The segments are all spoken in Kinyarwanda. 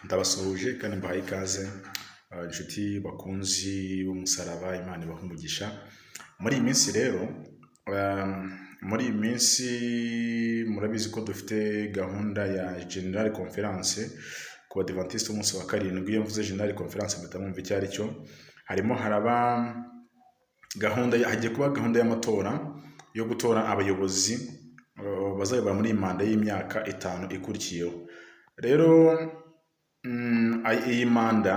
Ndabasuhuje kandi mbahaye ikaze, inshuti bakunzi b'umusaraba, Imana ibahe umugisha. Muri iyi minsi rero, muri iyi minsi murabizi ko dufite gahunda ya General Conference ku Badiventiste b'umunsi wa karindwi. Iyo mvuze General Conference mpita mwumva icyo ari cyo. Harimo haraba gahunda, hagiye kuba gahunda y'amatora yo gutora abayobozi bazayobora muri iyi manda y'imyaka 5 ikurikiyeho. Rero iyi manda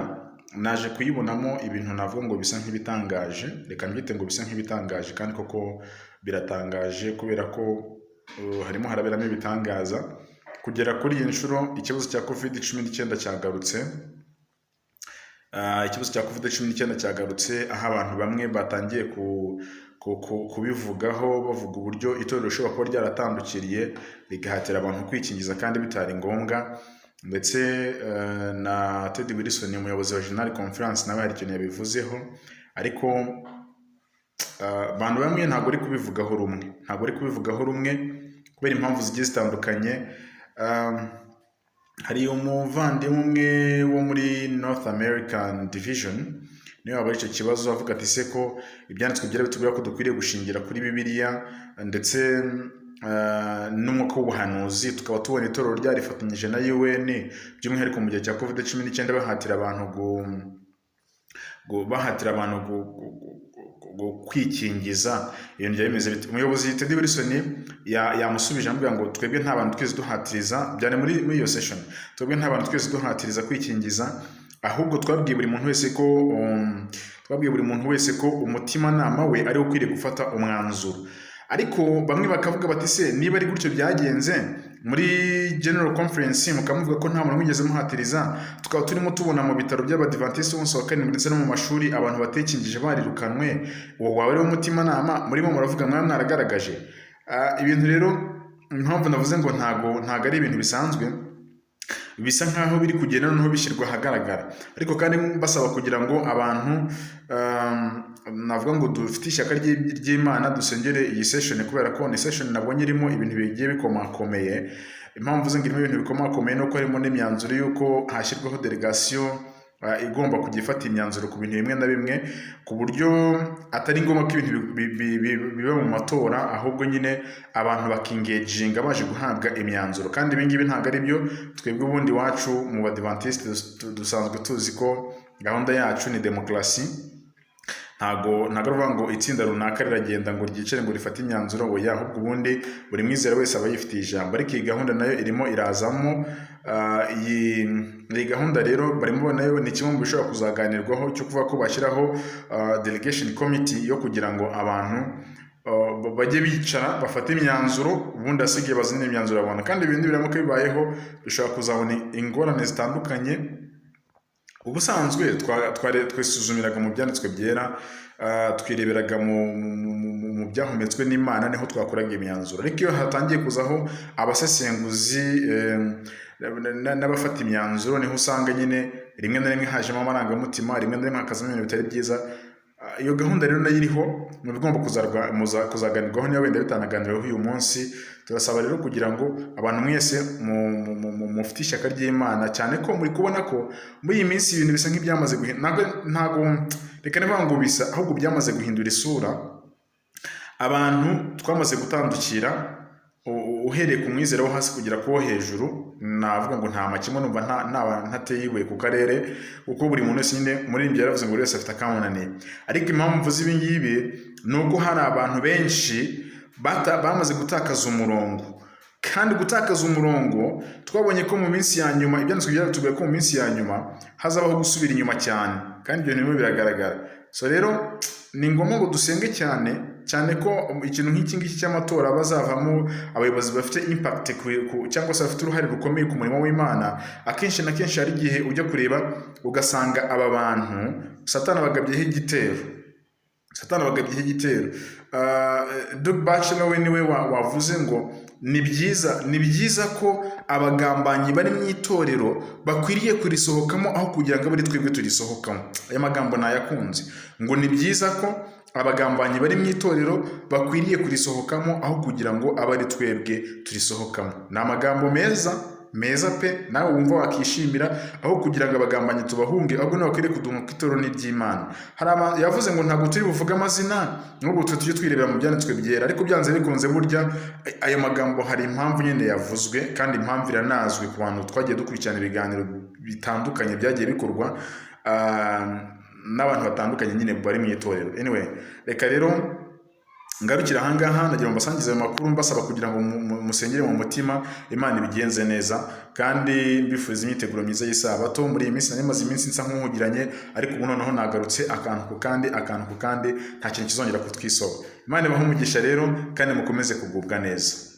naje kuyibonamo ibintu navuga ngo bisa nk'ibitangaje, reka mbyite ngo bisa nk'ibitangaje, kandi koko biratangaje kubera ko harimo haraberamo ibitangaza. Kugera kuri iyi nshuro ikibazo cya Covid-19 cyagarutse. Ikibazo cya Covid-19 cyagarutse, aho abantu bamwe batangiye kubivugaho, bavuga uburyo itorero rishobora kuba ryaratandukiriye rigahatira abantu kwikingiza kandi bitari ngombwa. Ndetse na Ted Wilson, umuyobozi wa General Conference, nawe hari ikintu yabivuzeho. Ariko abantu bamwe ntabwo bari kubivugaho rumwe, ntabwo bari kubivugaho rumwe kubera impamvu zigiye zitandukanye. Hari umuvandimwe umwe wo muri North American Division niwe waba icyo kibazo, avuga ati: "Se ko ibyanditswe byera bitubwira ko dukwiriye gushingira kuri Bibiliya ndetse n'umwuka w'ubuhanuzi, tukaba tubona itorero ryarifatanyije na UN, by'umwihariko mu gihe cya Covid-19, bahatira abantu kwikingiza, ibintu byari bimeze bite?" Umuyobozi Ted Wilson yamusubije amubwira ngo: "Twebwe nta bantu twese duhatiriza." Byari muri iyo session. "Twebwe nta bantu twese duhatiriza kwikingiza, ahubwo twabwiye buri muntu wese ko umutimanama we ari we ukwiriye gufata umwanzuro." Ariko bamwe bakavuga bati: "Se niba ari gutyo byagenze muri General Conference, mukamuvuga ko nta muntu mwigeze muhatiriza, tukaba turimo tubona mu bitaro by'Abadivantisiti b'umunsi wa karindwi ndetse no mu mashuri abantu batikingije barirukanwe, uwo waba ari wo mutimanama murimo muravuga mwaba mwaragaragaje?" Ibintu rero, impamvu navuze ngo ntago ari ibintu bisanzwe, bisa nkaho biri kugenda noneho bishyirwa ahagaragara. Ariko kandi basaba kugira ngo abantu, navuga ngo dufite ishyaka ry'Imana, dusengere iyi session, kubera ko ni session nabonye irimo ibintu bigiye bikomakomeye. Impamvu mvuze ngo irimo ibintu bikomakomeye ni uko harimo n'imyanzuro y'uko hashyirwaho delegation igomba kujya ifata imyanzuro ku bintu bimwe na bimwe, ku buryo atari ngombwa ko ibintu biba mu matora, ahubwo nyine abantu bakingeginga baje guhabwa imyanzuro. Kandi ibi ngibi ntabwo ari byo twebwe ubundi iwacu mu Badiventiste dusanzwe tuzi ko gahunda yacu ni demokarasi. Ntago ari ukuvuga ngo itsinda runaka riragenda ngo ryicare ngo rifate imyanzuro, oya, ahubwo ubundi buri mwizera wese aba yifitiye ijambo. Ariko iyi gahunda nayo irimo irazamo. Iyi gahunda rero barimo nayo ni kimwe mu bishobora kuzaganirwaho, cyo kuvuga ko bashyiraho delegation committee yo kugira ngo abantu bajye bicara bafate imyanzuro, ubundi asigaye bazane imyanzuro abantu. Kandi ibindi biramuka bibayeho, dushobora kuzabona ingorane zitandukanye. Ubusanzwe twisuzumiraga mu byanditswe byera, twireberaga mu byahumetswe n'Imana, niho twakuraga imyanzuro. Ariko iyo hatangiye kuzaho abasesenguzi n'abafata imyanzuro, niho usanga nyine rimwe na rimwe hajemo amarangamutima, rimwe na rimwe hakazamo ibintu bitari byiza. Iyo gahunda rero nayo iriho mu bigomba kuzaganirwaho, niba wenda bitanaganiriweho uyu munsi. Turasaba rero kugira ngo abantu mwese mufite ishyaka ry'Imana, cyane ko muri kubona ko muri iyi minsi ibintu bisa nk'ibyamaze guhindura, ntabwo reka niba ngo bisa, ahubwo byamaze guhindura isura. Abantu twamaze gutandukira, uhereye ku mwizera wo hasi kugera ku wo hejuru. Navuga ngo nta makemwa, numva ntateye ibuye ku karere, kuko buri muntu wese nyine muri ibyo yaravuze ngo buri wese afite akamunaniye. Ariko impamvu mvuze ibi ngibi ni uko hari abantu benshi bamaze gutakaza umurongo. Kandi gutakaza umurongo, twabonye ko mu minsi ya nyuma, ibyanditswe byaratubwiye ko mu minsi ya nyuma hazabaho gusubira inyuma cyane, kandi ibyo bintu birimo biragaragara. So rero ni ngombwa ngo dusenge cyane cyane, ko ikintu nk'iki ngiki cy'amatora bazavamo abayobozi bafite impact cyangwa se bafite uruhare rukomeye ku murimo w'Imana. Akenshi na kenshi hari igihe ujya kureba ugasanga aba bantu Satani abagabyeho igitero, Satani abagabyeho igitero. Doug Batchelor we niwe wavuze ngo ni byiza ko abagambanyi bari mu itorero bakwiriye kurisohokamo aho kugira ngo abe ari twebwe turisohokamo. Aya magambo nayakunze, ngo ni byiza ko abagambanyi bari mu itorero bakwiriye kurisohokamo aho kugira ngo abe ari twebwe turisohokamo. Ni amagambo meza. meza pe, nawe wumva wakishimira, aho kugira ngo abagambanyi tubahunge, ahubwo nawe bakwiriye kuduhunga kuko itorero ni iry'Imana. Hari yavuze ngo ntabwo turi buvuge amazina, n'ubu twe tujye twirebera mu byanditswe byera, ariko byanze bikunze burya ayo magambo hari impamvu nyine yavuzwe, kandi impamvu iranazwi ku bantu twagiye dukurikirana ibiganiro bitandukanye byagiye bikorwa n'abantu batandukanye nyine bari mu itorero. Anyway, reka rero ngarukira ahangaha. Ndagira ngo mbasangize ayo makuru, mbasaba kugira ngo musengere mu mutima, Imana ibigenze neza, kandi mbifuriza imyiteguro myiza y'Isabato. Muri iyi minsi nari maze iminsi nsa nk'uhugiranye, ariko ubu noneho nagarutse akantu ku kandi, akantu ku kandi, nta kintu kizongera kutwisoba. Imana ibahe umugisha rero, kandi mukomeze kugubwa neza.